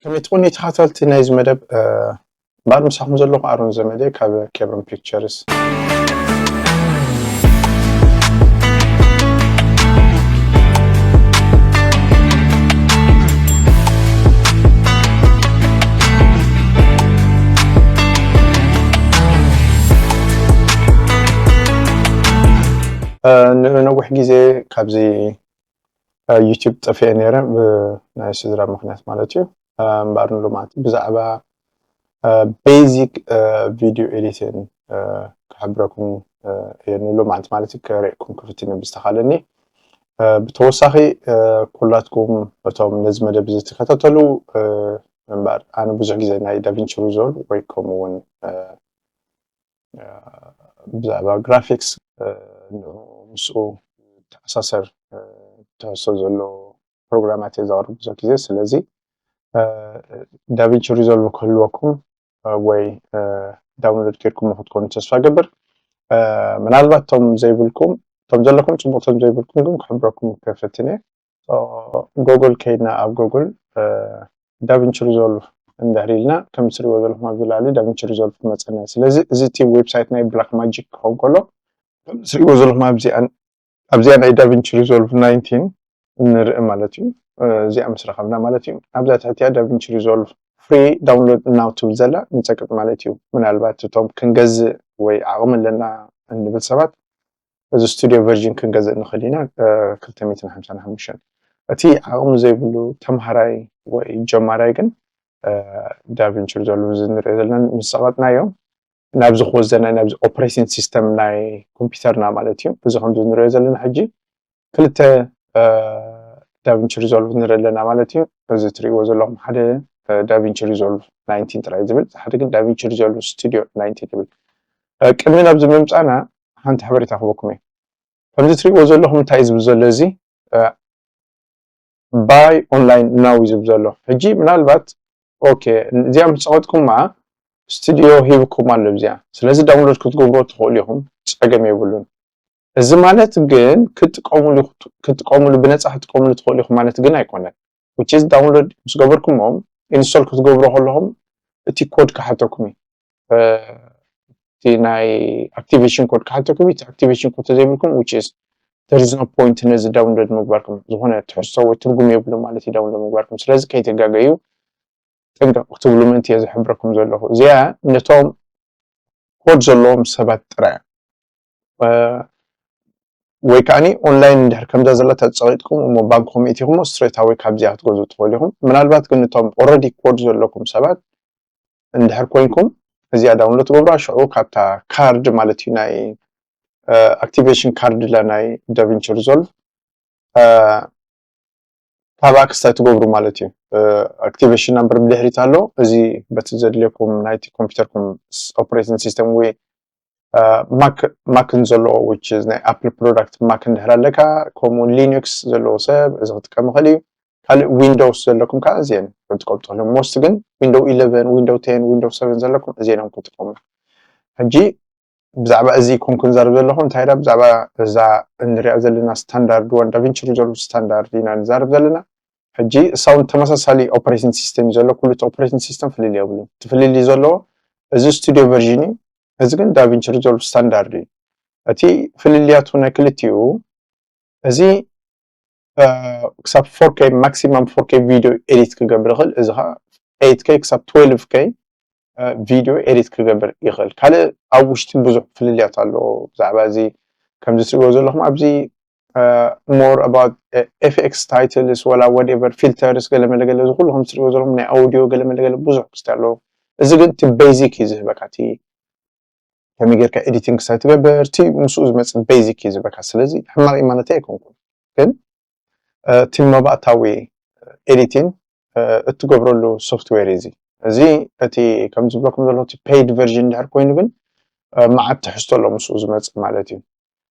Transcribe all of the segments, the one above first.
ከመይ ትኾኑ ተኸታተልቲ ናይዚ መደብ? እምበኣር ምሳኹም ዘለኹ ኣሮን ዘመደ ካብ ኬብሮን ፒክቸርስ። ንነዊሕ ግዜ ካብዚ ዩቲዩብ ጠፊኤ ነይረ፣ ብናይ ስድራ ምኽንያት ማለት እዩ። እምበኣር ንሎማዓንቲ ብዛዕባ ቤዚክ ቪድዮ ኤዲቲን ክሕብረኩም እየ፣ ንሎማዓንቲ ማለት እዩ። ከርእየኩም ክፍትን ብዝተኻለኒ። ብተወሳኺ ኩላትኩም እቶም ነዚ መደብ እዚ ትከታተሉ፣ እምበኣር ኣነ ብዙሕ ግዜ ናይ ዳቪንቺ ሪዞልቭ ወይ ከምኡ እውን ብዛዕባ ግራፊክስ፣ ምስኡ ተኣሳሰር ትሕዝቶ ዘሎ ፕሮግራማት እየ ዘቕርብ ብዙሕ ግዜ። ስለዚ ዳቪንቺ ሪዞልቭ ክህልወኩም ወይ ዳውንሎድ ጌርኩም ክትኮኑ ተስፋ ገብር። ምናልባት እቶም ዘይብልኩም፣ እቶም ዘለኩም ጽቡቕ፣ እቶም ዘይብልኩም ግን ክሕብረኩም ክፍትን እየ። ጎግል ከይድና፣ ኣብ ጎግል ዳቪንቺ ሪዞልቭ እንድሕር ኢልና፣ ከም ትሪእዎ ዘለኹም ኣብዚ ላዕሊ ዳቪንቺ ሪዞልቭ ክመጸና። ስለዚ እዚ እቲ ዌብሳይት ናይ ብላክ ማጂክ ክኸውን ከሎ፣ ከም ትሪእዎ ዘለኹም ኣብዚኣ፣ ኣብዚኣ ናይ ዳቪንቺ ሪዞልቭ ናይንቲን ንርኢ ማለት እዩ። እዚኣ ምስ ረኸብና ማለት እዩ፣ ኣብዛ ትሕቲኣ ዳቪንቺ ሪዞልቭ ፍሪ ዳውንሎድ ናው ትብል ዘላ ንጸቅጥ ማለት እዩ። ምናልባት እቶም ክንገዝእ ወይ ዓቕሚ ኣለና እንብል ሰባት፣ እዚ ስቱዲዮ ቨርዥን ክንገዝእ ንኽእል ኢና። ክልተ ሚእትን ሓምሳን ሓሙሽተን። እቲ ዓቕሚ ዘይብሉ ተምሃራይ ወይ ጀማራይ ግን ዳቪንቺ ሪዞልቭ እዚ ንሪኦ ዘለና ምስ ጸቐጥናዮ ናብዚ ክወስደና፣ ናብዚ ኦፕሬቲንግ ሲስተም ናይ ኮምፒውተርና ማለት እዩ። እዚ ከምዚ ንሪኦ ዘለና ሕጂ ክልተ ዳቪንቺ ሪዞልቭ ንርኢ ኣለና ማለት እዩ። እዚ ትሪእዎ ዘለኹም ሓደ ዳቪንቺ ሪዞልቭ ናይንቲን ጥራይ ዝብል፣ ሓደ ግን ዳቪንቺ ሪዞልቭ ስቱዲዮ ናይንቲን ዝብል። ቅድሚ ናብዚ ምምጻና ሓንቲ ሓበሬታ ክህበኩም እየ። ከምዚ ትሪእዎ ዘለኹም እንታይ እዩ ዝብል ዘሎ? እዚ ባይ ኦንላይን ናው እዩ ዝብል ዘሎ። ሕጂ ምናልባት ኦኬ፣ እዚኣ ምስ ጸቐጥኩማ ስቱዲዮ ሂብኩም ኣሎ እዚኣ። ስለዚ ዳውንሎድ ክትገብሮ ትኽእሉ ኢኹም፣ ጸገም የብሉን። እዚ ማለት ግን ክትጥቀሙሉ፣ ክትጥቀሙሉ፣ ብነጻ ክትጥቀሙሉ ትኽእሉ ኢኹም ማለት ግን ኣይኮነን። Which is ዳውንሎድ ምስ ገበርኩሞ ኢንስቶል ክትገብሮ ከለኹም እቲ ኮድ ክሓተኩም እዩ። እቲ ናይ ኣክቲቬሽን ኮድ ክሓተኩም እዩ። እቲ ኣክቲቬሽን ኮድ ተዘይብልኩም፣ which is there is no point ነዚ ዳውንሎድ ምግባርኩም፣ ዝኾነ ትሕዝቶ ወይ ትርጉም የብሉ ማለት እዩ ዳውንሎድ ምግባርኩም። ስለዚ ከይትጋገዩ ጥንቅቕ ክትብሉ ምእንቲ እየ ዝሕብረኩም ዘለኹ። እዚኣ ነቶም ኮድ ዘለዎም ሰባት ጥራይ እያ። ወይ ከዓኒ ኦንላይን እንድሕር ከምዛ ዘላ ተጸቂጥኩም እሞ ባንክኹም ኢትኹሞ ስትሬት ኣወይ ካብዚኣ ክትገዝኡ ትኽእሉ ኢኹም። ምናልባት ግን እቶም ኦልሬዲ ኮድ ዘለኩም ሰባት እንድሕር ኮይንኩም እዚኣ ዳውንሎድ ትገብሩዋ፣ ሽዑ ካብታ ካርድ ማለት እዩ ናይ ኣክቲቬሽን ካርድ ላ ናይ ዳቪንቺ ሪዞልቭ ካብ ኣክስታይ ትገብሩ ማለት እዩ። ኣክቲቬሽን ናምበር ብድሕሪት ኣሎ። እዚ በቲ ዘድልየኩም ናይቲ ኮምፒውተርኩም ኦፕሬቲንግ ሲስተም ወይ ማክ፣ ማክን ዘለዎ which is ናይ ኣፕል ፕሮዳክት ማክ እንድሕር ኣለካ፣ ከምኡ ሊኑክስ ዘለዎ ሰብ እዚ ክጥቀም ይኽእል እዩ። ካልእ ዊንዶውስ ዘለኩም ከዓ እዚአን ክትጥቀሙ ትኽእሉ። ሞስት ግን ዊንዶው ኢለቨን፣ ዊንዶው ቴን፣ ዊንዶው ሰቨን ዘለኩም እዚአን እዮም ክትጥቀሙ። ሕጂ ብዛዕባ እዚ ይኮንኩ ንዛረብ ዘለኹ፣ እንታይ ዳ ብዛዕባ እዛ እንሪኣ ዘለና ስታንዳርድ ዋን ዳቪንቺ ሪዞልቭ ስታንዳርድ ኢና ንዛረብ ዘለና። ሕጂ እሳውን ተመሳሳሊ ኦፕሬቲንግ ሲስተም እዩ ዘሎ፣ ኩሉ እቲ ኦፕሬቲንግ ሲስተም ፍልልይ የብሉን። እቲ ፍልልይ ዘለዎ እዚ ስቱዲዮ ቨርዥን እዩ፣ እዚ ግን ዳቪንቺ ሪዞልቭ ስታንዳርድ እዩ። እቲ ፍልልያቱ ናይ ክልቲኡ፣ እዚ ክሳብ ፎር ኬ፣ ማክሲማም ፎር ኬ ቪዲዮ ኤዲት ክገብር ይኽእል። እዚ ኸዓ ኤይት ኬ ክሳብ ትዌልቭ ኬ ቪዲዮ ኤዲት ክገብር ይኽእል። ካልእ ኣብ ውሽጢ ብዙሕ ፍልልያት ኣለዎ ብዛዕባ እዚ። ከምዚ ትሪእዎ ዘለኹም ኣብዚ more about ኤፍ ኤክስ ታይትልስ ወላ whatever ፊልተርስ ገለ መለ ገለ፣ እዚ ኩሉ ከምዚ ትሪእዎ ዘለኹም ናይ ኣውዲዮ ገለ መለ ገለ ብዙሕ ክስቲ ኣለዎ። እዚ ግን እቲ ቤዚክ እዩ ዝህበካ፣ እቲ ከመይ ጌርካ ኤዲቲንግ ክሳይ ትገብር፣ እቲ ምስኡ ዝመጽእ ቤዚክ እዩ ዝበካ። ስለዚ ሕማቕ እዩ ማለተይ ኣይኮንኩን፣ ግን እቲ መባእታዊ ኤዲቲን እትገብረሉ ሶፍትዌር እዩ እዚ። እዚ እቲ ከም ዝብለኩም ዘለኹ እቲ ፔይድ ቨርዥን እንድሕር ኮይኑ ግን መዓት ትሕዝቶ ኣሎ ምስኡ ዝመጽእ ማለት እዩ።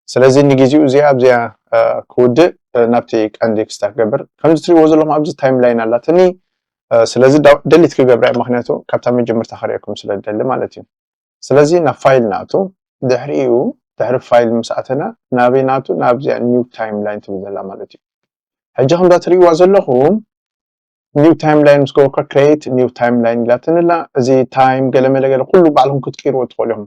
ስለዚ ንግዜኡ እዚኣ ኣብዚኣ ክውድእ ናብቲ ቀንዲ ክስታ ክገብር። ከምዚ ትሪእዎ ዘለኹም ኣብዚ ታይም ላይን ኣላትኒ። ስለዚ ደሊት ክገብራ እየ፣ ምኽንያቱ ካብታ መጀመርታ ከርእየኩም ስለ ደሊ ማለት እዩ። ስለዚ ናብ ፋይል ንኣቱ። ድሕሪኡ ድሕሪ ፋይል ምስ ኣተና ናበይ ንኣቱ? ናብዚኣ ኒው ታይም ላይን ትብል ዘላ ማለት እዩ። ሕጂ ከምዛ ትርእይዋ ዘለኹም new timeline ምስ ገበርካ create new timeline ኢላትንላ። እዚ time ገለመለ ገለ ኩሉ ባዕልኩም ክትቅይርዎ ትኽእሉ ኢኹም።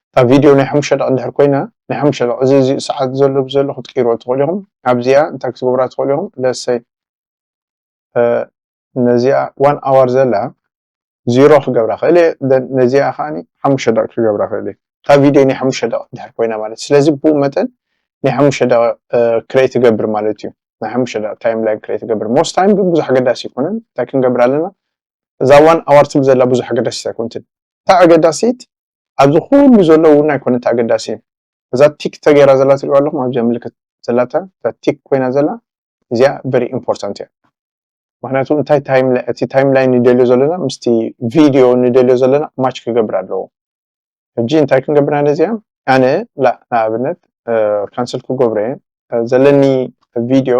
እታ ቪድዮ ናይ ሓሙሽተ ደቂ እንድሕር ኮይና ናይ ሓሙሽተ ደቂ እዚ ሰዓት ዘሎ ብዘሎ ክትቅይርዎ ትኽእሉ ኢኹም። ኣብዚኣ እንታይ ክትገብራ ትኽእሉ ኢኹም? ለሰይ ነዚኣ one hour ዘላ ዚሮ ክገብራ ክእል እየ። ነዚኣ ከዓ ሓሙሽተ ደቂ ክገብራ ክእል እየ። እታ ቪድዮ ናይ ሓሙሽተ ደቂ እንድሕር ኮይና ማለት ስለዚ ብኡ መጠን ናይ ሓሙሽተ ደቂ create ገብር ማለት እዩ። ናይ ሓሙሽተ ደቂ time line create ገብር most time ግን ብዙሕ ኣገዳሲ ኣይኮነን። እንታይ ክንገብር ኣለና? እዛ one hour ትብል ዘላ ብዙሕ ኣገዳሲት ኣይኮንትን። እታ ኣገዳሲት ኣብዚ ኩሉ ዘሎ እውን ኣይኮነን። እታ ኣገዳሲ እዛ ቲክ ተገይራ ዘላ ትሪእዋ ኣለኹም ኣብዚኣ ምልክት ዘላታ እዛ ቲክ ኮይና ዘላ እዚኣ very important እያ። ምክንያቱ እንታይ time እቲ time line ንደልዮ ዘለና ምስቲ ቪድዮ ንደልዮ ዘለና match ክገብር ኣለዎ። ሕጂ እንታይ ክንገብር ነዚኣ ኣነ ንኣብነት cancel ክገብሮ እየ ዘለኒ ቪድዮ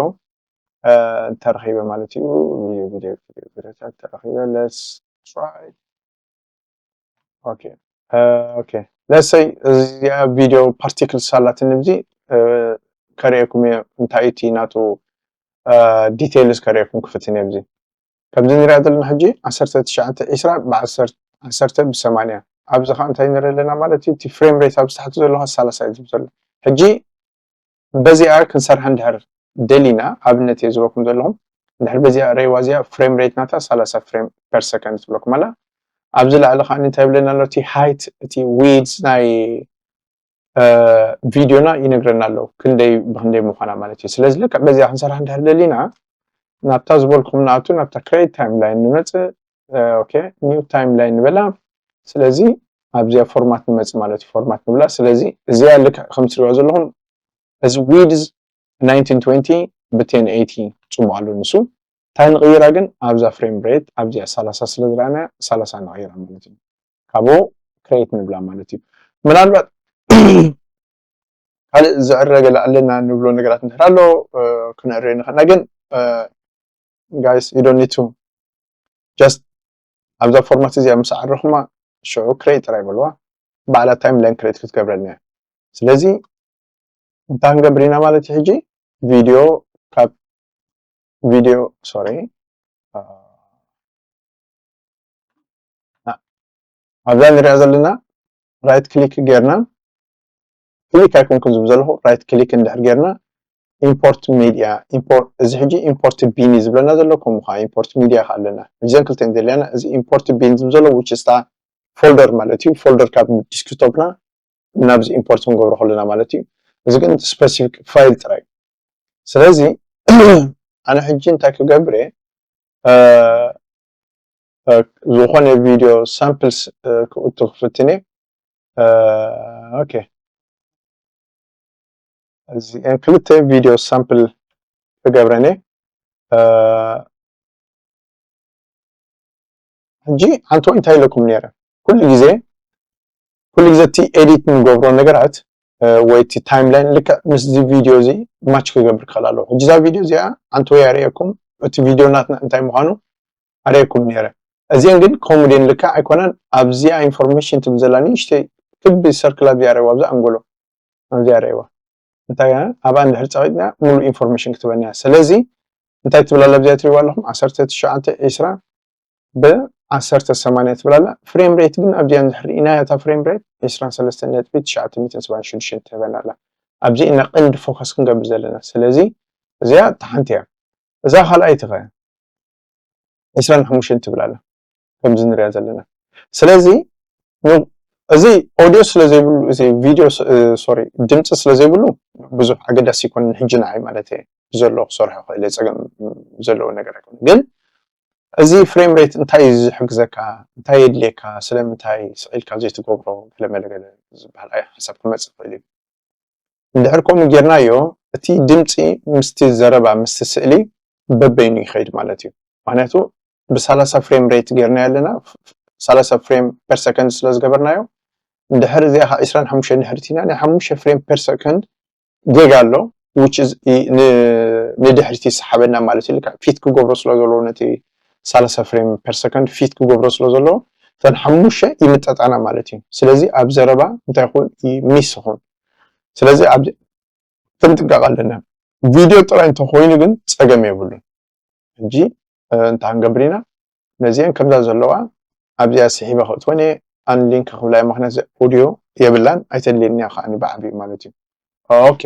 እንተረኺበ ማለት እዩ። ቪድዮ ቪድዮ ቪድዮ ተረኺበ let's try okay okay let's say እዚኣ ቪድዮ ፓርቲክል ሳላትኒ ብዚ ከርእየኩም እየ እንታይ እቲ ናቱ details ከርእየኩም ክፍትን እየ ብዚ ከምዚ ንሪኣ ዘለና ሕጂ ዓሰርተ ትሽዓተ ዒስራ ብዓሰርተ ዓሰርተ ብሰማንያ ኣብዚ ከዓ እንታይ ንርኢ ኣለና ማለት እዩ። እቲ frame rate ኣብዚ ታሕቲ ዘሎ ከዓ ሰላሳ እዩ ዝብል ዘሎ። ሕጂ በዚኣ ክንሰርሓ እንድሕር ደሊና ኣብነት እየ ዝበኩም ዘለኹም እንድሕር በዚኣ ረይዋ እዚኣ frame rate ናታ ሰላሳ frame per second ትብለኩም ኣላ። ኣብዚ ላዕሊ ከዓ እንታይ ይብለና ኣሎ? እቲ height እቲ width ናይ ቪድዮና ይነግረና ኣሎ ክንደይ ብክንደይ ምዃና ማለት እዩ። ስለዚ ልክዕ በዚኣ ክንሰርሕ እንድሕር ደሊና ናብታ ዝበልኩም ንኣቱ ናብታ create timeline ንመፅእ። okay new timeline ንበላ። ስለዚ ኣብዚኣ format ንመፅእ ማለት እዩ። Format ንብላ። ስለዚ እዚኣ ልክዕ ከም ትሪእዋ ዘለኹም እዚ width nineteen twenty ብ ten eighty ፅቡቅ ኣሎ ንሱ። እንታይ ንቅይራ ግን ኣብዛ frame rate ኣብዚኣ ሰላሳ ስለ ዝረኣናያ ሰላሳ ንቅይራ ማለት እዩ። ካብኡ create ንብላ ማለት እዩ። ምናልባት ካልእ ዝዕረ ገለ ኣለና ንብሎ ነገራት እንድሕር ኣሎ ክነዕርዮ ንኽእልና ግን guys you don't need to just ኣብዛ format እዚኣ ምስ ዓረኹማ ሽዑ create ጥራይ በልዋ። ባዕላ timeline create ክትገብረልና እያ። ስለዚ እንታይ ክንገብር ኢና ማለት እዩ ሕጂ ቪድዮ ካብ ቪድዮ sorry ኣብዛ ንሪኣ ዘለና right click ጌርና click ኣይኮንኩን ዝብል ዘለኹ right click እንድሕር ጌርና import media እዚ ሕጂ import bin እዩ ዝብለና ዘሎ። ከምኡ ከዓ import media ከዓ ኣለና። እዘን ክልተን ዘለና እዚ import bin ዝብል ዘሎ which is folder ማለት እዩ። Folder ካብ desktop ና ናብዚ import ክንገብሮ ከለና ማለት እዩ። እዚ ግን specific file ጥራይ። ስለዚ ኣነ ሕጂ እንታይ ክገብር እየ ዝኾነ ቪድዮ samples ክእቱ ክፍትን እየ። okay እዚአን ክልተ ቪድዮ sample ክገብረን እየ። ሕጂ ሓንቲ እንታይ ኢለኩም ነይረ? ኩሉ ግዜ ኩሉ ግዜ እቲ edit ንገብሮ ነገራት ወይ እቲ timeline ልክዕ ምስዚ ቪድዮ እዚ match ክገብር ክኽእል ኣለዎ። ሕጂ እዛ ቪድዮ እዚኣ ሓንቲ ወይ ኣርእየኩም እቲ ቪድዮ ናትና እንታይ ምዃኑ ኣርእየኩም ነይረ። እዚአን ግን ከምኡ ድየን ልክዕ ኣይኮነን። ኣብዚኣ information ትብል ዘላ ንእሽተይ ክቢ circle ኣብዚኣ ኣርእይዋ ኣብዛ ኣንጎሎ ኣብዚኣ ኣርእይዋ እንታይ ኣብኣ እንድሕር ፀቒጥና ሙሉእ information ክትበና እያ። ስለዚ እንታይ ትብል ኣላ ኣብዚኣ ትሪእዋ ኣለኹም ዓሰርተ ትሽዓተ ዒስራ ብ ዓሰርተ ሰማንያ ትብል ኣላ። Frame rate ግን ኣብዚኣ እንድሕር ርኢናያ እታ frame rate ዒስራን ሰለስተን ነጥቢ ትሽዓተ ሚእትን ሰብዓን ሽዱሽተን ትህበና ኣላ። ኣብዚ ኢና ቀንዲ focus ክንገብር ዘለና። ስለዚ እዚኣ እታ ሓንቲ እያ። እዛ ካልኣይቲ ኸ ዒስራን ሓሙሽተን ትብል ኣላ ከምዚ ንሪኣ ዘለና። ስለዚ እዚ audio ስለ ዘይብሉ እዚ ቪድዮ sorry ድምፂ ስለ ዘይብሉ ብዙሕ ኣገዳሲ ኣይኮነን። ሕጂ ንዓይ ማለት እየ ብዘለዎ ክሰርሖ ክእል እየ። ፀገም ዘለዎ ነገር ኣይኮነን። ግን እዚ frame rate እንታይ እዩ ዝሕግዘካ? እንታይ የድልየካ? ስለምንታይ ስቕ ኢልካ ዘይትገብሮ? ገለመለ ገለ ዝበሃል ሓሳብ ክመፅእ ይኽእል እዩ። እንድሕር ከምኡ ጌርናዮ እቲ ድምፂ ምስቲ ዘረባ ምስቲ ስእሊ በበይኑ ይኸይድ ማለት እዩ። ምክንያቱ ብሰላሳ frame rate ጌርናዮ ኣለና ሰላሳ frame per second ስለ ዝገበርናዮ እንድሕር እዚኣ ከዓ ዒስራን ሓሙሽተ እንድሕር እቲና ናይ ሓሙሽተ frame per second ጌጋ ኣሎ which is ንድሕሪት ይሰሓበና ማለት እዩ። ልክዕ ፊት ክገብሮ ስለ ዘለዎ ነቲ ሰላሳ frame per second ፊት ክገብሮ ስለ ዘለዎ እተን ሓሙሽተ ይምጠጣና ማለት እዩ። ስለዚ ኣብ ዘረባ እንታይ ይኹን miss ይኹን ስለዚ ኣብ ጥንቃቐ ኣለና። ቪድዮ ጥራይ እንተኮይኑ ግን ፀገም የብሉን። ሕጂ እንታይ ክንገብር ኢና? ነዚአን ከምዛ ዘለዋ ኣብዚኣ ስሒበ ክእትወን እየ። ኣን ሊንክ ክብላ እየ፣ ምክንያቱ ኦዲዮ የብላን፣ ኣይተድልየኒ እያ ከዓኒ ብዓብዩ ማለት እዩ። ኦኬ፣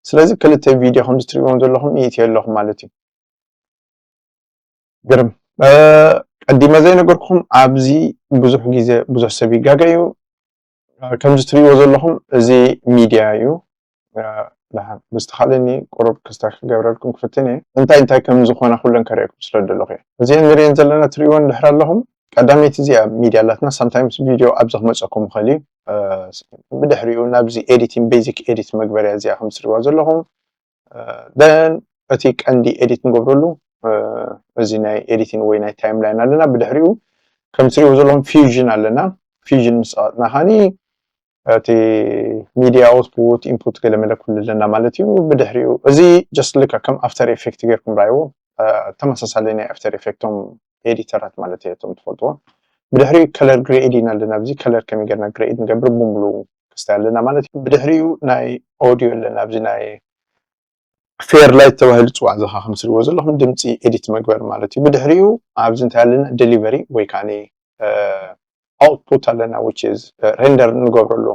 ስለዚ ክልተ ቪድዮ ከምዚ ትሪእዎም ዘለኹም ይእትየ ኣለኹ ማለት እዩ። ግርም። ቀዲመ ዘይነገርኩም ኣብዚ ብዙሕ ግዜ ብዙሕ ሰብ ይጋገ እዩ። ከምዚ ትሪእዎ ዘለኹም እዚ ሚድያ እዩ። ብዝተኻለኒ ቁሩብ ክስታ ክገብረልኩም ክፍትን እየ። እንታይ እንታይ ከም ዝኾነ ኩለን ከርእየኩም ስለ ዘለኹ እየ። እዚአን ንሪእን ዘለና ትሪእወን ድሕር ኣለኹም። ቀዳመይቲ እዚኣ ሚድያ ኣላትና። ሳምታይምስ ቪድዮ ኣብዚ ክመፀኩም ይኽእል እዩ። ብድሕሪኡ ናብዚ ኤዲቲንግ፣ ቤዚክ ኤዲት መግበርያ እዚኣ ከም ትሪእዋ ዘለኹም። ደን እቲ ቀንዲ ኤዲት ንገብረሉ እዚ ናይ ኤዲቲንግ ወይ ናይ ታይም ላይን ኣለና። ብድሕሪኡ ከም ትሪእዎ ዘለኹም ፊውዥን ኣለና። ፊውዥን ምስ ኣጥና ኻኒ እቲ ሚድያ ኣውትፑት ኢንፑት ገለ መለ ኩሉ ኣለና ማለት እዩ። ብድሕሪኡ እዚ ጀስት ልካ ከም ኣፍተር ኤፌክት ጌርኩም ራይዎ። ተመሳሳሊ ናይ ኣፍተር ኤፌክቶም ኤዲተራት ማለት እየ እቶም ትፈልጥዎ። ብድሕሪኡ ከለር ግሬድ ኢና ኣለና። ኣብዚ ከለር ከመይ ጌርና ግሬድ ንገብር ብምሉ ክስታይ ኣለና ማለት እዩ። ብድሕሪኡ ናይ ኦዲዮ ኣለና። ኣብዚ ናይ ፌር ላይት ተባሂሉ ዝፅዋዕ፣ እዚ ከዓ ከም ትሪእዎ ዘለኹም ድምፂ ኤዲት መግበር ማለት እዩ። ብድሕሪኡ ኣብዚ እንታይ ኣለና? ዴሊቨሪ ወይ ከዓ ኣውትፑት ኣለና፣ which is ሬንደር ንገብረሉ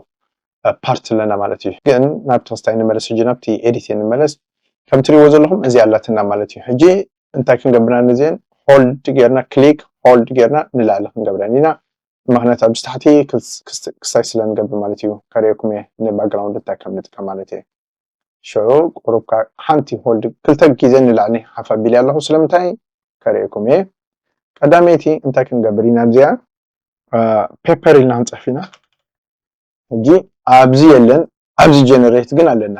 ፓርት ኣለና ማለት እዩ። ግን ናብ ተክስታይ ንመለስ፣ ሕጂ ናብቲ ኤዲት ንመለስ። ከም ትሪእዎ ዘለኹም እዚ ኣላትና ማለት እዩ። ሕጂ እንታይ ክንገብር ኢና? ነዚአን ሆልድ ጌርና፣ ክሊክ ሆልድ ጌርና ንላዕሊ ክንገብረን ኢና። ምክንያቱ ኣብዚ ታሕቲ ክስታይ ስለ ንገብር ማለት እዩ። ከርእየኩም እየ ንባክግራውንድ እንታይ ከም ንጥቀም ማለት እየ። ሽዑ ቁሩብካ ሓንቲ ሆልድ ክልተ ግዜ ንላዕሊ ሓፍ ኣቢለ ኣለኹ። ስለምንታይ ከርእየኩም እየ። ቀዳመይቲ እንታይ ክንገብር ኢና? ኣብዚኣ ፔፐር ኢልና ክንፅሕፍ ኢና። ሕጂ ኣብዚ የለን፣ ኣብዚ ጀነሬት ግን ኣለና።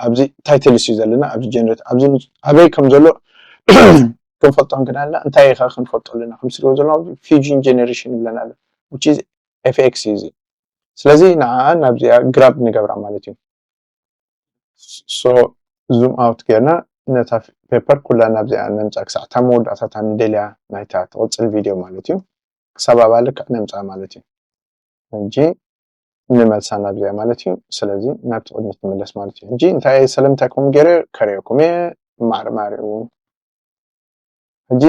ኣብዚ ታይትልስ እዩ ዘለና፣ ኣብዚ ጀነሬት፣ ኣብዚ ኣበይ ከም ዘሎ ክንፈልጦ ክንክእል ኣለና። እንታይ ኢኻ ክንፈልጦ ኣለና? ከም ትሪእዎ ዘለኹም ፊውዥን ጀነሬሽን ይብለና ኣሎ፣ which is ኤፍ ኤክስ እዩ እዚ። ስለዚ ንዓኣ ናብዚኣ ግራብ ንገብራ ማለት እዩ። ሶ ዙም ኣውት ጌርና ነታ ፔፐር ኩላ ናብዚኣ ነምፃ፣ ክሳዕ እታ መወዳእታታ ንደልያ ናይታ ትቕፅል ቪድዮ ማለት እዩ። ክሳብ ኣብኣ ልክዕ ነምፃ ማለት እዩ። ሕጂ ንመልሳ ናብዚኣ ማለት እዩ። ስለዚ ናብቲ ቅድሚት ንመለስ ማለት እዩ። ሕጂ እንታይ እየ፣ ስለምንታይ ከምኡ ገይረ ከርእየኩም እየ። ማዕረ ማዕሪኡ ሕጂ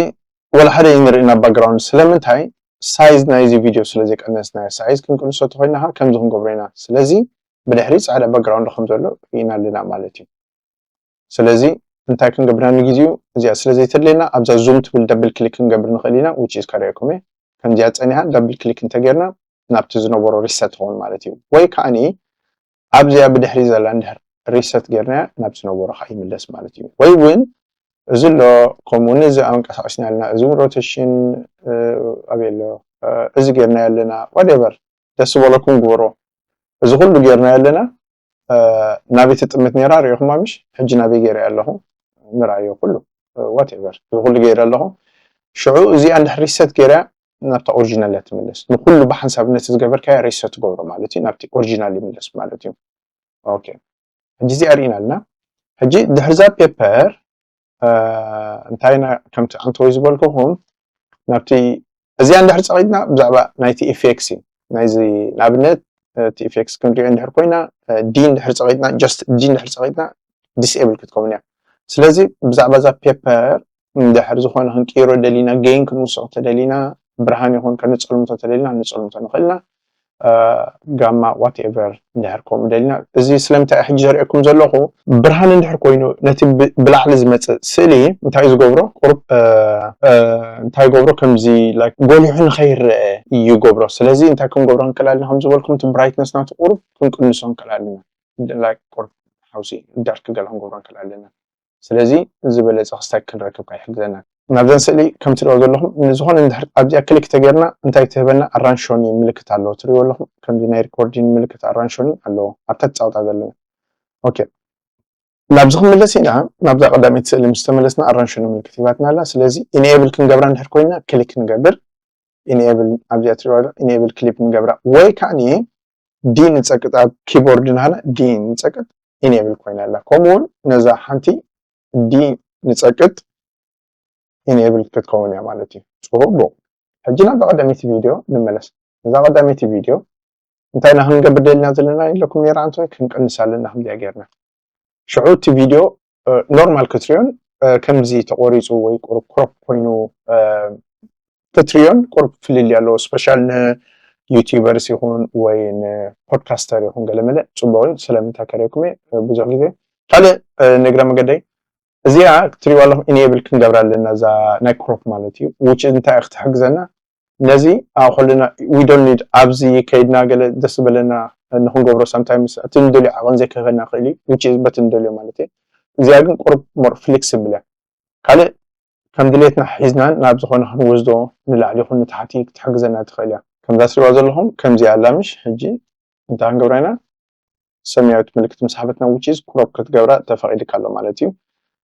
ወላ ሓደ ይንርኢ ናብ ባክግራውንድ። ስለምንታይ? ሳይዝ ናይዚ ቪድዮ ስለ ዘይቀነስናዮ። ሳይዝ ክንቅንሶ ተኾይና ኸዓ ከምዚ ክንገብሮ ኢና። ስለዚ ብድሕሪ ፃዕዳ ባክግራውንድ ከም ዘሎ ርኢና ኣለና ማለት እዩ። ስለዚ እንታይ ክንገብር ኢና ንግዜኡ? እዚኣ ስለ ዘይተድልየና ኣብዛ ዙም ትብል ደብል ክሊክ ክንገብር ንኽእል ኢና፣ which is ከርእየኩም እየ። ከምዚኣ ፀኒሓ ደብል ክሊክ እንተጌርና ናብቲ ዝነበሮ ሪሰት ትኸውን ማለት እዩ። ወይ ከዓኒ ኣብዚኣ ብድሕሪ ዘላ እንድሕር ሪሰት ጌርናያ ናብ ዝነበሮ ከዓ ይምለስ ማለት እዩ። ወይ እውን እዚ ኣሎ፣ ከምኡ እውን እዚ ኣንቀሳቒስና ኣለና፣ እዚ እውን ሮቴሽን ኣበይ ኣሎ፣ እዚ ጌርናዮ ኣለና፣ ዋትኤቨር ደስ ዝበለኩም ግበሮ። እዚ ኩሉ ጌርናዮ ኣለና። ናበይ ትጥምት ነይራ ርኢኹማ ምሽ? ሕጂ ናበይ ገይረያ ኣለኹ? ንርኣዮ ኩሉ ዋትኤቨር እዚ ኩሉ ገይረ ኣለኹ። ሽዑ እዚኣ እንድሕር ሪሰት ገይረያ ናብታ ኦሪጂናል እያ ትምለስ። ንኩሉ ብሓንሳብ ነቲ ዝገበርካዮ ሪሰት ትገብሮ ማለት እዩ፣ ናብቲ ኦሪጂናል ይምለስ ማለት እዩ። ኦኬ፣ ሕጂ እዚኣ ርኢና ኣለና። ሕጂ ድሕርዛ ፔፐር እንታይ ኢና ከምቲ ኣንተወይ ዝበልኩኹም ናብቲ እዚኣ እንድሕር ፀቒጥና ብዛዕባ ናይቲ ኢፌክስ እዩ። ናይዚ ንኣብነት እቲ ኢፌክስ ክንሪኦ እንድሕር ኮይና ዲ እንድሕር ፀቒጥና፣ ጀስት ዲ እንድሕር ፀቒጥና ዲስኤብል ክትከውን እያ። ስለዚ ብዛዕባ እዛ ፔፐር እንድሕር ዝኾነ ክንቅይሮ ደሊና፣ ጌን ክንውስኽ ተደሊና፣ ብርሃን ይኹን ከነፀልምቶ ተደሊና ንፀልምቶ ንኽእል ኢና። ጋማ ዋትኤቨር እንድሕር ከምኡ ደሊና። እዚ ስለምንታይ ሕጂ ዘርእየኩም ዘለኹ ብርሃን እንድሕር ኮይኑ ነቲ ብላዕሊ ዝመፅእ ስእሊ እንታይ እዩ ዝገብሮ? ቁሩብ እንታይ ይገብሮ? ከምዚ ጎሊሑ ንኸይረአ ይገብሮ። ስለዚ እንታይ ክንገብሮ ክንክእል ኣለና? ከም ዝበልኩም እቲ ብራይትነስ ናቱ ቁሩብ ክንቅንሶ ክንክእል ኣለና። ቁሩብ ሓውሲ ዳርክ ገለ ክንገብሮ ክንክእል ኣለና። ስለዚ ዝበለፀ ክስታይ ክንረክብ ከዓ ይሕግዘና። ናብዘን ስእሊ ከም ትሪኦ ዘለኹም ንዝኾነ እንድሕር ኣብዚኣ ክሊክ ተገይርና እንታይ ትህበና? ኣራንሾኒ ምልክት ኣለዎ። ትሪኦ ኣለኹም ከምዚ ናይ ሪኮርዲን ምልክት ኣራንሾኒ ኣለዎ ኣብታ ትፃወታ ዘለና። ኦኬ፣ ናብዚ ክንምለስ ኢና። ናብዛ ቀዳመይቲ ስእሊ ምስ ተመለስና ኣራንሾኒ ምልክት ሂባትና ኣላ። ስለዚ ኢንኤብል ክንገብራ እንድሕር ኮይና ክሊክ ንገብር። ኢንኤብል ኣብዚኣ ትሪኦ ኢንኤብል ክሊፕ ንገብራ ወይ ከዓ ዲ ንፀቅጥ ኣብ ኪቦርድ ናህና ዲ ንፀቅጥ ኢንኤብል ኮይና ኣላ። ከምኡ እውን ነዛ ሓንቲ ዲ ንፀቅጥ ኢንኤብል ክትከውን እያ ማለት እዩ። ፅቡቅ። ሕጂ ናብ ቀዳመይቲ ቪድዮ ንመለስ። እዛ ቀዳመይቲ ቪድዮ እንታይ ኢና ክንገብር ደሊና ዘለና ኢለኩም ነይራ ኣንተ ክንቅንሳ ኣለና ከምዚኣ ጌርና። ሽዑ እቲ ቪድዮ ኖርማል ክትሪኦን ከምዚ ተቆሪፁ ወይ ቁሩብ ክሮፕ ኮይኑ ተትሪዮን ቁሩብ ፍልልይ ኣለዎ። ስፔሻል ንዩቲዩበርስ ይኹን ወይ ንፖድካስተር ይኹን ገለመለ ፅቡቅ እዩ። ስለምንታይ ከሪኩም ብዙሕ ግዜ ካልእ ንግረ መገደይ እዚኣ ክትሪዋ ኣለኹም ኢኔብል ክንገብራ ኣለና እዛ ናይ ክሮፕ ማለት እዩ። ውጭ እንታይ ክትሕግዘና ነዚ ኣኸልና ዊዶን ኒድ ኣብዚ ከይድና ገለ ደስ ዝበለና ንክንገብሮ ሳምታይምስ እቲ ንደልዮ ዓቐን ዘይከፈና ክእል እዩ ውጭ በቲ ንደልዮ ማለት እዩ። እዚኣ ግን ቁርብ ሞር ፍሌክስብል እያ። ካልእ ከም ድሌትና ሒዝናን ናብ ዝኾነ ክንወስዶ ንላዕሊ ይኹን ንታሕቲ ክትሕግዘና ትኽእል እያ። ከምዛ ስዋ ዘለኹም ከምዚ ኣላ ምሽ ሕጂ እንታይ ክንገብራ ኢና? ሰማያዊት ምልክት ምስ ሓበትና ውጭ ቁረብ ክትገብራ ተፈቒድካ ኣሎ ማለት እዩ።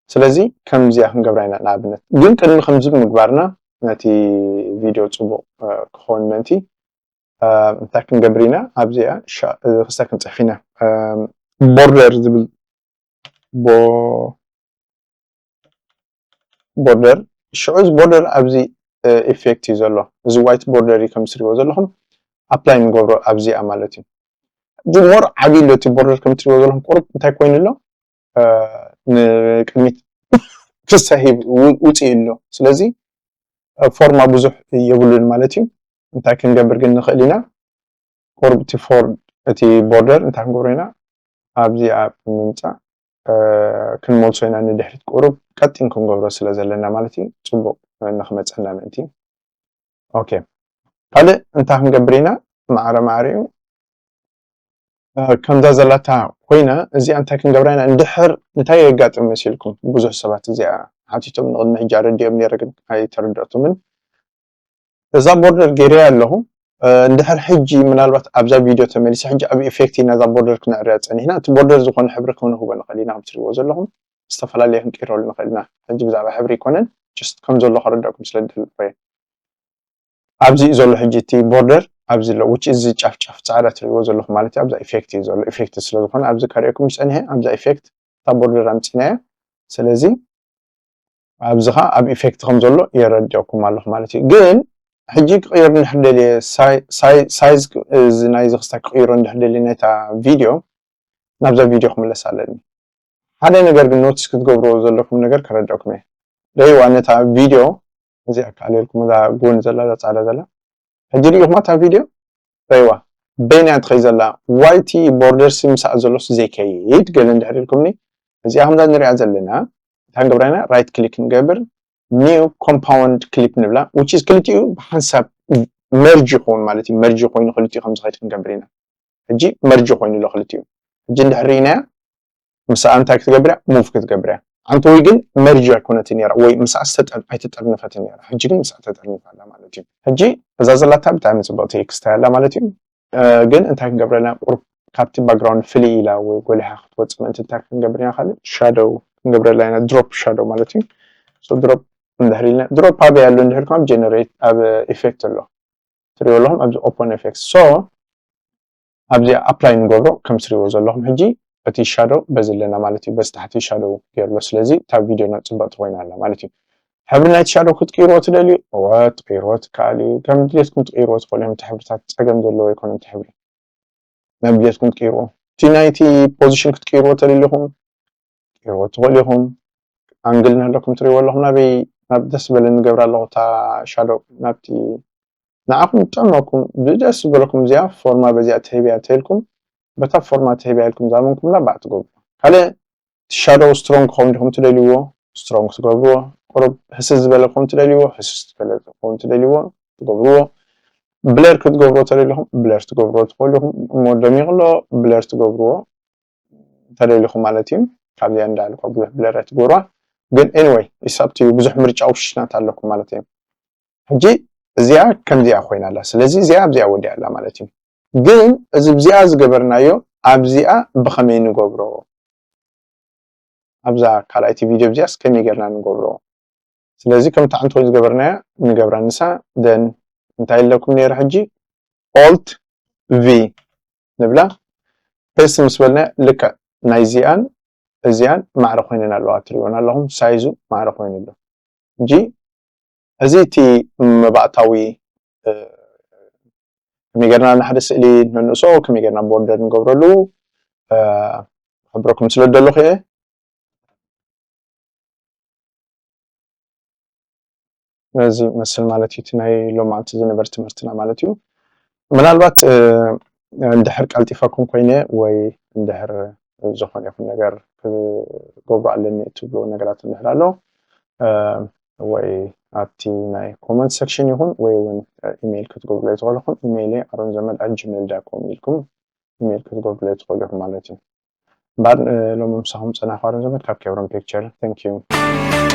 ስለዚ ከምዚኣ ክንገብራ ኢና። ንኣብነት ግን ቅድሚ ከምዚ ምግባርና ነቲ ቪድዮ ፅቡቕ ክኸውን ምእንቲ እንታይ ክንገብር ኢና? ኣብዚኣ ክስታ ክንፅሕፍ ኢና። ቦርደር ዝብል ቦርደር ሽዑ እዚ ቦርደር ኣብዚ ኢፌክት እዩ ዘሎ። እዚ ዋይት ቦርደር እዩ ከም ትሪእዎ ዘለኹም ኣፕላይ ንገብሮ ኣብዚኣ ማለት እዩ። ሞር ዓብዪ ኣሎ እቲ ቦርደር ከም ትሪእዎ ዘለኹም ቁሩብ እንታይ ኮይኑ ኣሎ ንቅድሚት ክስታ ሂብ ውፅእ ኣሎ። ስለዚ ፎርማ ብዙሕ የብሉን ማለት እዩ። እንታይ ክንገብር ግን ንኽእል ኢና? ቁሩብ እቲ ፎርድ እቲ ቦርደር እንታይ ክንገብሮ ኢና? ኣብዚኣ ብምምፃእ ክንመልሶ ኢና ንድሕሪት ቁሩብ ቀጢን ክንገብሮ ስለ ዘለና ማለት እዩ። ፅቡቅ ንክመፀና ምእንቲ። ኦኬ ካልእ እንታይ ክንገብር ኢና? ማዕረ ማዕሪኡ ከምዛ ዘላታ ኮይና እዚኣ እንታይ ክንገብራ ኢና? እንድሕር እንታይ የጋጥም መሲልኩም? ብዙሕ ሰባት እዚኣ ሓቲቶም ንቅድሚ ሕጂ ኣረዲኦም ነይረ ግን ኣይተረደእቱምን። እዛ ቦርደር ገይረያ ኣለኹ። እንድሕር ሕጂ ምናልባት ኣብዛ ቪድዮ ተመሊሰ ሕጂ ኣብ ኢፌክት ኢና እዛ ቦርደር ክነዕርያ ፀኒሕና እቲ ቦርደር ዝኾነ ሕብሪ ክንህቦ ንኽእል ኢና። ከም ትሪእዎ ዘለኹም ዝተፈላለየ ክንቀይረሉ ንኽእል ኢና። ሕጂ ብዛዕባ ሕብሪ ኣይኮነን ጀስት ከም ዘሎ ከረዳእኩም ስለ ዝደለኹ እየ። ኣብዚ ዘሎ ሕጂ እቲ ቦርደር ኣብዚ ኣሎ ውጭ እዚ ጫፍ ጫፍ ፃዕዳ ትሪእዎ ዘለኹም ማለት እዩ። ኣብዛ ኢፌክት እዩ ዘሎ ኢፌክት ስለ ዝኾነ ኣብዚ ከርእየኩም ዝፀኒሐ ኣብዛ ኢፌክት እታ ቦርደር ኣምፂናያ። ስለዚ ኣብዚ ኸዓ ኣብ ኢፌክት ከም ዘሎ የረድኦኩም ኣለኹ ማለት እዩ። ግን ሕጂ ክቕይር እንድሕር ደልየ ሳይዝ ናይዚ ክስታ ክቕይሮ እንድሕር ደልየ ነታ ቪድዮ ናብዛ ቪድዮ ክምለስ ኣለኒ። ሓደ ነገር ግን ኖቲስ ክትገብርዎ ዘለኩም ነገር ከረድኦኩም እየ። ደይዋ ነታ ቪድዮ እዚኣ ከኣልየልኩም እዛ ጎን ዘላ እዛ ፃዕዳ ዘላ ሕጂ ሪኢኹማ እታ ቪድዮ ደይዋ በይና ትኸይ ዘላ ዋይቲ ቦርደርሲ ምሳኣ ዘሎስ ዘይከይድ ገለ እንድሕር ኢልኩምኒ እዚኣ ከምዛ ንሪኣ ዘለና እንታይ ንገብራ ኢና ራይት ክሊክ ንገብር ኒው ኮምፓውንድ ክሊፕ ንብላ which is ክልቲኡ ብሓንሳብ መርጅ ይኸውን ማለት እዩ። መርጅ ኮይኑ ክልቲኡ ከም ዝኸይድ ክንገብር ኢና። ሕጂ መርጅ ኮይኑ ኣሎ ክልቲኡ። ሕጂ እንድሕር ርኢናያ ምስኣ እንታይ ክትገብር እያ? ሙቭ ክትገብር እያ። ዓንተወይ ግን መርጅ ኣይኮነትን ነይራ ወይ ምስኣ ዝተጠር- ኣይተጠርነፈትን ነይራ። ሕጂ ግን ምስኣ ተጠርኒፋ ኣላ ማለት እዩ። ሕጂ እዛ ዘላታ ብጣዕሚ ፅብቕቲ ክስታይ ኣላ ማለት እዩ። እ፣ ግን እንታይ ክንገብረላ ቁሩብ ካብቲ ባክግራውንድ ፍልይ ኢላ ወይ ጎሊሓ ክትወፅእ ምእንቲ እንታይ ክንገብር ኢና? ካልእ ሻዶው ክንገብረላ ኢና። ድሮፕ ሻዶው ማለት እዩ። ሶ ድሮፕ እንድሕር ኢልና ድሮፕ ኣበይ ኣሎ እንድሕር ከም ጀነሬት ኣብ ኢፌክት ኣሎ ትሪእዎ ኣለኹም ኣብዚ ኦፖን ኢፌክት ሶ ኣብዚ ኣፕላይ ንገብሮ ከም ትሪእዎ ዘለኹም ሕጂ እቲ ሻዶ በዚ ኣለና ማለት እዩ። በዚ ታሕቲ ሻዶ ገይርሎ ስለዚ እታ ቪድዮና ፅብቕቲ ኮይና ኣላ ማለት እዩ። ሕብሪ ናይቲ ሻዶ ክትቅይርዎ ትደልዩ እወ ትቅይርዎ ትከኣል እዩ። ከም ድሌትኩም ትቅይርዎ ትኽእሉ እዮም። እቲ ሕብርታት ፀገም ዘለዎ ኣይኮነን እቲ ሕብሪ ናብ ድሌትኩም ትቅይርዎ። እቲ ናይቲ ፖዚሽን ክትቅይርዎ ተደሊኹም ትቅይርዎ ትኽእሉ ኢኹም። ኣንግል ንህለኩም ትሪእዎ ኣለኹም ናበይ ናብ ደስ ዝበለ ንገብራ ኣለኹ እታ ሻዶ ናብቲ ንዓኹም ጠመኩም ብደስ ዝበለኩም እዚኣ ፎርማ በዚኣ ተሂብያ ተልኩም በታ ፎርማ ተሂብያ ኢልኩም ዛመንኩምላ ባዕ ትገብሩ። ካልእ ሻዶው ስትሮንግ ክኸውን ዲኹም ትደልይዎ ስትሮንግ ትገብርዎ። ቁሩብ ህስስ ዝበለ ክኸውን ትደልይዎ ህስስ ዝበለ ክኸውን ትደልይዎ ትገብርዎ። ብለር ክትገብርዎ ተደሊኹም ብለር ትገብርዎ ትኽእሉ ኢኹም። እሞ ደሚቕ ኣሎ ብለር ትገብርዎ ተደሊኹም ማለት እዩ። ካብዚኣ እንዳልኳ ብዙሕ ብለር ኣይትገብርዋ። ግን ኤኒወይ ኢሳፕቲ ብዙሕ ምርጫ ኦፕሽናት ኣለኩም ማለት እዩ። ሕጂ እዚኣ ከምዚኣ ኮይና ኣላ። ስለዚ እዚኣ ኣብዚኣ ወዲኣ ኣላ ማለት እዩ። ግን እዚ ብዚኣ ዝገበርናዮ ኣብዚኣ ብኸመይ ንገብሮ? ኣብዛ ካልኣይቲ ቪድዮ ኣብዚኣስ ከመይ ጌርና ንገብሮ? ስለዚ ከምቲ ዓንቶ ዝገበርናያ ንገብራ ንሳ ደን እንታይ ኣለኩም ነይረ ሕጂ ኦልት ቪ ንብላ ፔስት ምስ በልና ልክዕ ናይዚኣን እዚኣን ማዕረ ኮይነን ኣለዋ ትሪእወን ኣለኹም ሳይዙ ማዕረ ኮይኑ ኣሎ እንጂ እዚ እቲ መባእታዊ ከመይ ጌርና ንሓደ ስእሊ ነንእሶ ከመይ ጌርና ቦርደር ንገብረሉ ክሕብረኩም ስለ ደለኹ እየ። ነዚ መስል ማለት እዩ እቲ ናይ ሎማዓንቲ ዝነበረ ትምህርትና ማለት እዩ። ምናልባት እንድሕር ቀልጢፈኩም ኮይነ ወይ እንድሕር ዝኾነ ይኹን ነገር ክገብሮ ኣለኒ እትብልዎ ነገራት እንድሕር ኣሎ ወይ ኣብቲ ናይ comment section ይኹን ወይ እውን ኢሜይል ክትገብሩለይ ትኽእሉ ኢኹም። ኢሜይለይ ኣሮን ዘመድ at gmail dot com ኢልኩም ኢሜይል ክትገብሩለይ ትኽእሉ ኢኹም ማለት እዩ። እምበር ሎሚ ምሳኹም ፀናኹ ኣሮን ዘመድ ካብ ኬብሮን ፒክቸር። Thank you።